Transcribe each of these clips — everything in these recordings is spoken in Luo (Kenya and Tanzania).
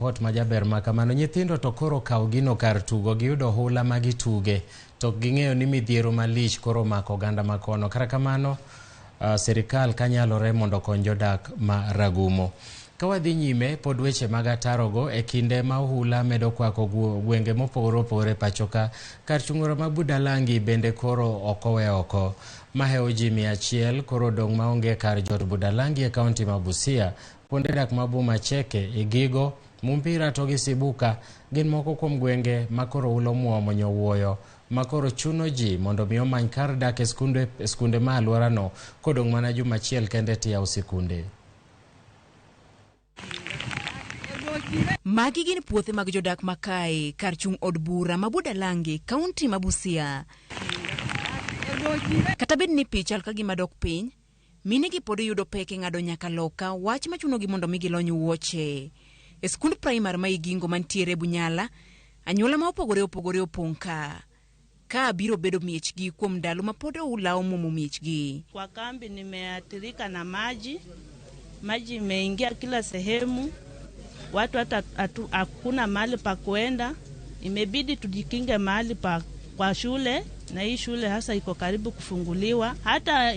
Ripot ma jaber ma kamano. Nyithindo to koro okawo gino kar tugo, giyudo ohula ma gituge, to ok ging'eyo ni midhiero malich koro omako oganda ma kono. Kata kamano, sirikal kanyalore mondo okony jodak ma Ragumo. Ka wadhi nyime, pod weche mag atarogo e kinde ma ohula medo kwako gwenge mopogore opogore pacho ka, kar chung' ma Budalangi bende koro ok owe oko. Mahewo ji 100 koro odong' maonge kar jot Budalangi e kaunti ma Busia. Kuonde dak ma Bumacheke, Igigo, Mumbira to gi Sibuka gin moko kuom gwenge ma koro ulo muomo nyowuoyo ma koro chuno ji mondo mi omany kar dak e skunde ma alworano kodong' mana juma achiel kende tiyawo sikunde. Magi gin puothe mag jodak ma kae kar chung' od bura ma Budalangi, kaunti ma Busia. Kata bed ni pi chal ka gima dok piny, minegi pod yudo pek e ng'ado nyaka loka, wach machunogi mondo mi gilony wuoche. E skund primar ma Igingo mantiere Bunyala, anyuola ma opogore opogore opong' ka. Ka biro bedo miechgi kuom ndalo ma pod oula omuomo miechgi. Kwa kambi nimeathirika na maji, maji imeingia kila sehemu, watu hata hakuna mahali pa kuenda, imebidi tujikinge mahali pa kwa shule, na hii shule hasa iko karibu kufunguliwa. Hata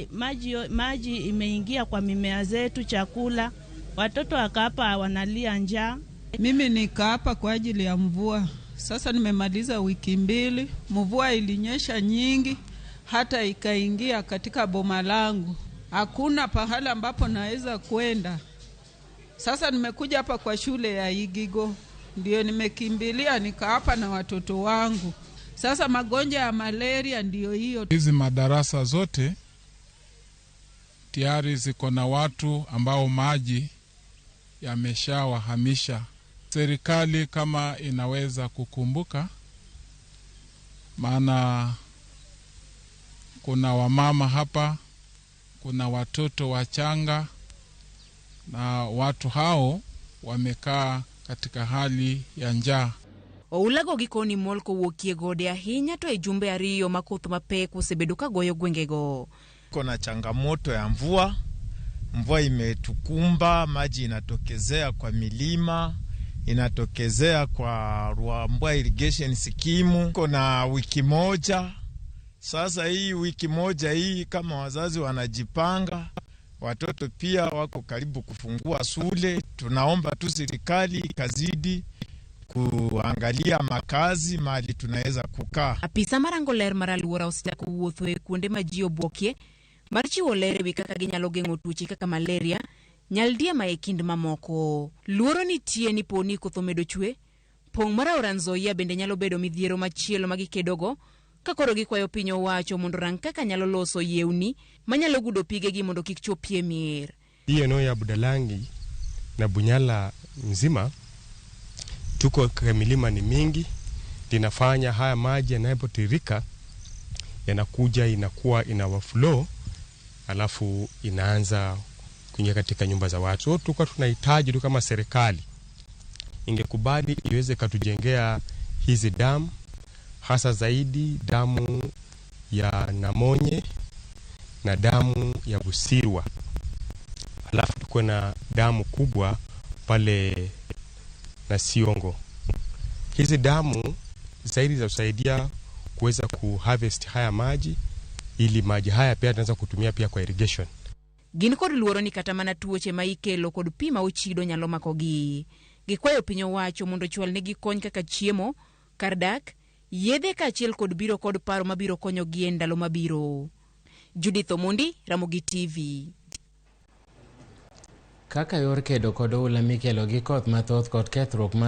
maji imeingia kwa mimea zetu, chakula, watoto wakapa wanalia njaa. Mimi nikaapa kwa ajili ya mvua. Sasa nimemaliza wiki 2, mvua ilinyesha nyingi hata ikaingia katika boma langu. Hakuna pahala ambapo naweza kwenda. Sasa nimekuja hapa kwa shule ya Igigo, ndio nimekimbilia nikaapa na watoto wangu. Sasa magonjwa ya malaria ndio hiyo. Hizi madarasa zote tayari ziko na watu ambao maji yameshawahamisha. Serikali kama inaweza kukumbuka, maana kuna wamama hapa, kuna watoto wachanga, na watu hao wamekaa katika hali ya njaa. Oulago gikoni mol kowuokie gode ahinya to e jumbe 2 ma koth mapek osebedo ka goyo gwengego. Kuna changamoto ya mvua, mvua imetukumba, maji inatokezea kwa milima, inatokezea kwa Ruambwa irrigation scheme. Kuna wiki moja sasa, hii wiki moja hii kama wazazi wanajipanga, watoto pia wako karibu kufungua shule. Tunaomba tu serikali ikazidi kuangalia makazi mahali tunaweza kukaa. Apisa marango ler mar alwora osechako wuotho e kuonde ma ji obuokie mar chiwo ler ewi kaka ginyalo geng'o tuoche kaka malaria, nyaldiema e kind mamoko. Luoro nitie ni poni koth omedo chwe, pong' mar aora Nzoia bende nyalo bedo midhiero machielo ma gikedogo ka koro gikwayo piny owacho mondo rang kaka nyalo loso yewni manyalo gudo pigegi mondo kik chopie mier. Hii eneo ya Budalangi na Bunyala mzima tuko kwa milima ni mingi, linafanya haya maji yanapotiririka yanakuja inakuwa ina flow, alafu inaanza kuingia katika nyumba za watu. So tulikuwa tunahitaji tu kama serikali ingekubali iweze katujengea hizi damu, hasa zaidi damu ya Namonye na damu ya Busirwa, alafu tuko na damu kubwa pale na Siongo. Hizi damu zaidi za kusaidia kuweza kuharvest haya maji, ili maji haya pia tunaweza kutumia pia kwa irrigation. Gin kod luoro ni kata mana tuoche ma ikelo kod pi ma ochido nyalo makogi. Gikwayo piny owacho mondo ochwalnegi kony kaka chiemo, kar dak, yedhe kaachiel kod biro kod paro mabiro konyogi e ndalo mabiro. Judith Omondi, Ramogi TV. Kaka yor kedo kod oula mikelo gi koth mathoth kod kethruok mar